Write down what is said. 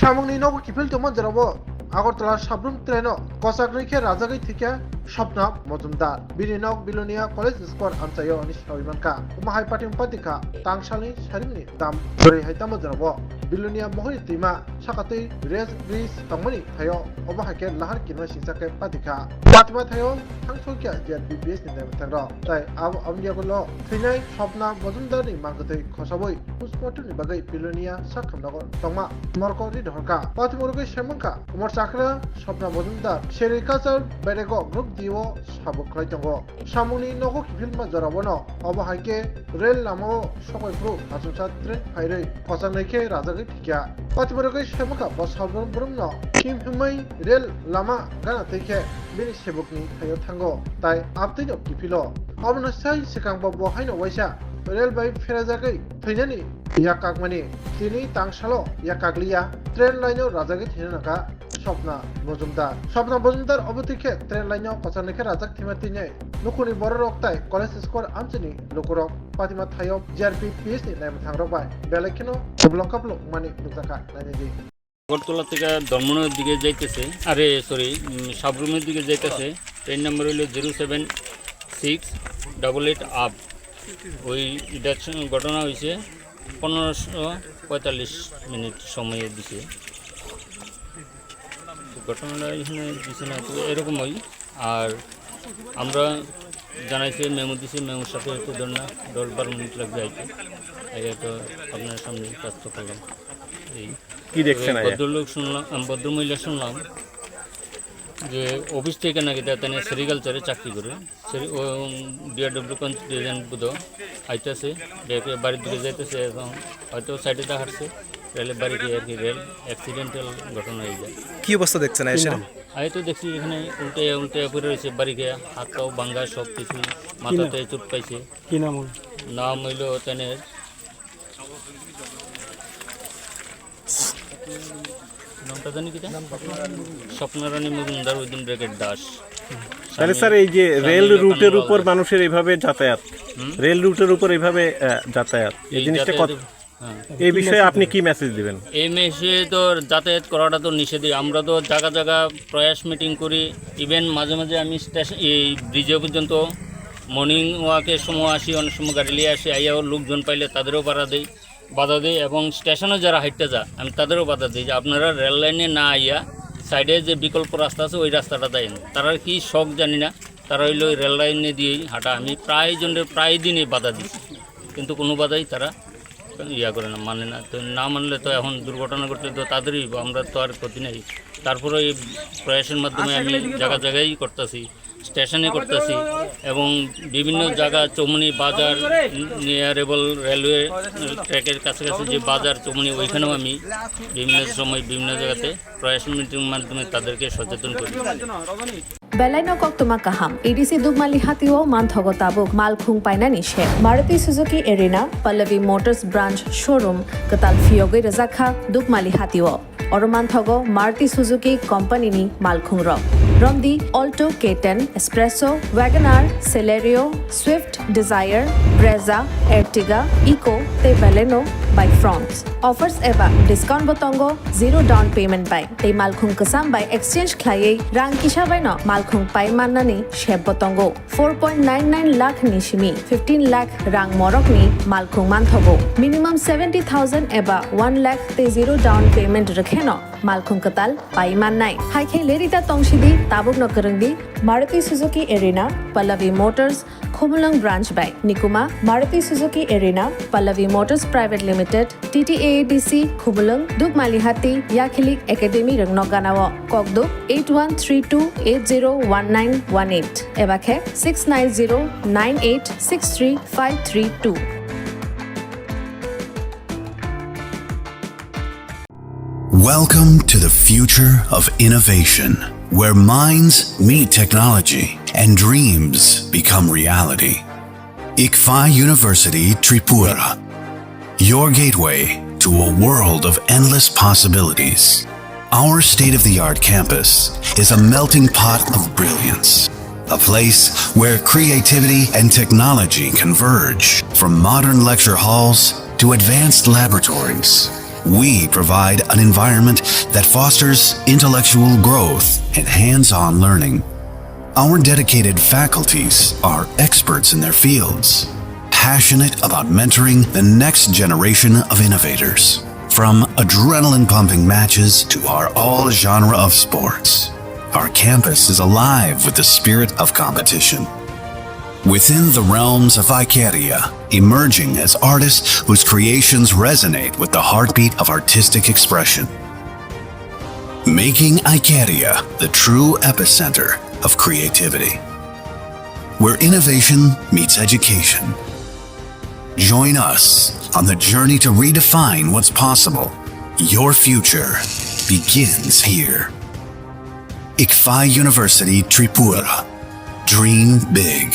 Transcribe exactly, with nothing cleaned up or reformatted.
Samungni nogo kiphil tongma jorao Agartala Sabrum traino kwchaknwi khe rajagwi thwikha Swapna Mojumdar. Bini nok Bilonia College Square amchaio hwnwi sawi mankha. Omo hai pathima patikha tangsalni sarimni dam kwrwi hai tamo jorao Bilonia Mohori twima sakatwi Red Bridge tongmani thaio, obo hai khe lahar kinma singcha khe patikha. Patima thaio thangsokya J R P P S ni naimwthangrok. Tai abo, aboni yagulo thwinai Swapna Mojumdarni mangkwthwi khosawi postmortemni bagwi Bilonia sak khamnago tongma morko ri dohorkha. Patima rwgwi sai mankha Umar Chakra, Swapna Mojumdar, Sericulture Bedego Group D O sabo khlai tongo. Samungni nogo kiphilma jorao no obo hai khe rel lamao sokoi phuru achomsa train phairwi kwchaknwi khe rajagwi thwikha. Patima rwgwi sai mankha bo Sabrum brumno him himwi rel lama gana twi khe bini sebokni thaio thango, tai amtwino kiphilo. Abono sai swkang bo bo haino waisa rel bai pherajagwi thwinani yak kakmani. Tini tangsalo yak kakliya, train line-o rajagwi thwina nangkha Swapna Mojumdar. Swapna Mojumdar obo twi khe train line-o kwchaknwi khe rajak thwima tini nukhungni bororok tai College Square amchaini lukurok patima thaio J R P P S ni naimwthangrok bai belai kheno kublong kaplok wngmani nukjakha, nainai di. Agartala থেকে দলমনের দিকে যাইতেছে, আরে সরি, সাবরুমের দিকে যাইতেছে। Train number হইল zero seven six double eight up. ওই ইটার সঙ্গে ঘটনা হয়েছে পনেরোশো পঁয়তাল্লিশ মিনিট সময় দিছে। তো ঘটনাটা এখানে দিছে না, তো এরকমই। আর আমরা জানাইছি, মেমো দিছে, মেমোর সাথে হয়তো ধর না দশ বারো মিনিট লাগবে আইতে। আগে তো আপনার সামনে কাজ তো করলাম। এই কি দেখছেন আগে? ভদ্রলোক শুনলাম, আম, ভদ্রমহিলা শুনলাম যে অফিস থেকে নাকি তার তানে সেরিকালচারে চাকরি করে। সেরি-, ও ডিআরডব্লিউ কনস্টিটিউশন বুধ আইতাছে, ব্যাকে বাড়ির দিকে যাইতেছে, এখন হয়তো সাইডে দেখাচ্ছে, রেলের বাড়ি গিয়ে আর কি রেল অ্যাক্সিডেন্টাল ঘটনা হয়ে যায়। কি অবস্থা দেখছেন এসে? আমি তো দেখছি এখানে উল্টে উল্টে পড়ে রয়েছে, বাড়ি গিয়ে হাত পাও ভাঙ্গা, সব কিছু, মাথাতে চোট পাইছে। কি নাম ওর? নাম হইলো তানের নামটা জানি কিতা? স্বপ্নরানী মজুমদার, উইদিন ব্র্যাকেট দাস। তাহলে স্বামী, স্যার, এই যে স্বামী রেল রুটের রতনলাল উপর দাস। মানুষের এইভাবে যাতায়াত, হুম? রেল রুটের উপর এইভাবে, আহ, যাতায়াত, এই এই জিনিসটা যাতায়াত, কত-, হ্যাঁ। এই বিষয়ে আপনি কি মেসেজ দিবেন? এই মেসেজ তো যাতায়াত করাটা তো নিষেধই। আমরা তো জায়গা জায়গা প্রয়াস মিটিং করি, ইভেন মাঝে মাঝে আমি স্টেশন, এই ব্রিজে পর্যন্ত মর্নিং ওয়াকের সময় আসি, অনেক সময় গাড়ি নিয়ে আসি, আইয়াও লোকজন পাইলে তাদেরও বাধা দেই, বাধা দেই এবং স্টেশনে যারা হাঁটতে যায় আমি তাদেরও বাধা দিই যে আপনারা রেল লাইনে না আইয়া সাইডে যে বিকল্প রাস্তা আছে ওই রাস্তাটা দেন। তারা কি শখ জানি না, তারা হইলো ওই রেল লাইনে দিয়েই হাঁটা। আমি প্রায় জনের প্রায় দিনই বাধা দিচ্ছি, কিন্তু কোনো বাধাই তারা ইয়া করে না, মানে না। তো না মানলে তো এখন দুর্ঘটনা ঘটলে তো তাদেরই হইবো, আমরা তো আর ক্ষতি নেই। তারপরে এই প্রয়াসের মাধ্যমে আমি জায়গা জায়গায় করতেছি, স্টেশনে করতেছি এবং বিভিন্ন জায়গা চৌমুহনী বাজার, নিয়ারেবল রেলওয়ে ট্র্যাকের কাছাকাছি যে বাজার চৌমুহনী, ওইখানেও আমি বিভিন্ন সময় বিভিন্ন জায়গাতে প্রয়াস মিটিং মাধ্যমে তাদেরকে সচেতন করি। Belai no koktwma kaham. A D C Dukmali hatio manthogo tabuk malkhung painani se. Maruti Suzuki Arena, Pallavi Motors Branch Showroom, kwtal phiyogwi rwjakha Dukmali hatio. Oro manthogo Maruti Suzuki Company ni malkhung rok. Romdi Alto K ten, Espresso, Wagon R, Celerio, Swift Desire, Brezza, Ertiga, Eeco tei Baleno bai Fronx. Offers eba discount bo tongo zero down payment bai tei malkhung kwcham bai exchange khlaiwi rang kisa bai no malkhung pai mannani sep bo tongo. Four point nine nine lakh ni simi fifteen lakh rang morok ni malkhung manthogo. Minimum seventy thousand eba one lakh tei zero down payment rwkhe no malkhung kwtal pai mannai. Hai khe lerida tongsidi, tabuk no kwrwngdi Maruti Suzuki Arena, Pallavi Motors, Khumulwng Branch bai. Nikuma, Maruti Suzuki Arena, Pallavi Motors Private Limited, T T A A D C, Khumulwng, Dukmali Hati, Yakhilik Academy rwngno ganao. Kokduk eight one three two eight zero one nine one eight eba khe six nine zero nine eight six three five three two. Welcome to the future of innovation, where minds meet technology and dreams become reality. ICFAI University Tripura, your gateway to a world of endless possibilities. Our state-of-the-art campus is a melting pot of brilliance, a place where creativity and technology converge, from modern lecture halls to advanced laboratories. We provide an environment that fosters intellectual growth and hands-on learning. Our dedicated faculties are experts in their fields, passionate about mentoring the next generation of innovators. From adrenaline-pumping matches to our all-genre of sports, our campus is alive with the spirit of competition. Within the realms of Icaria, emerging as artists whose creations resonate with the heartbeat of artistic expression. Making Icaria the true epicenter of creativity, where innovation meets education. Join us on the journey to redefine what's possible. Your future begins here. ICFAI University Tripura. Dream big.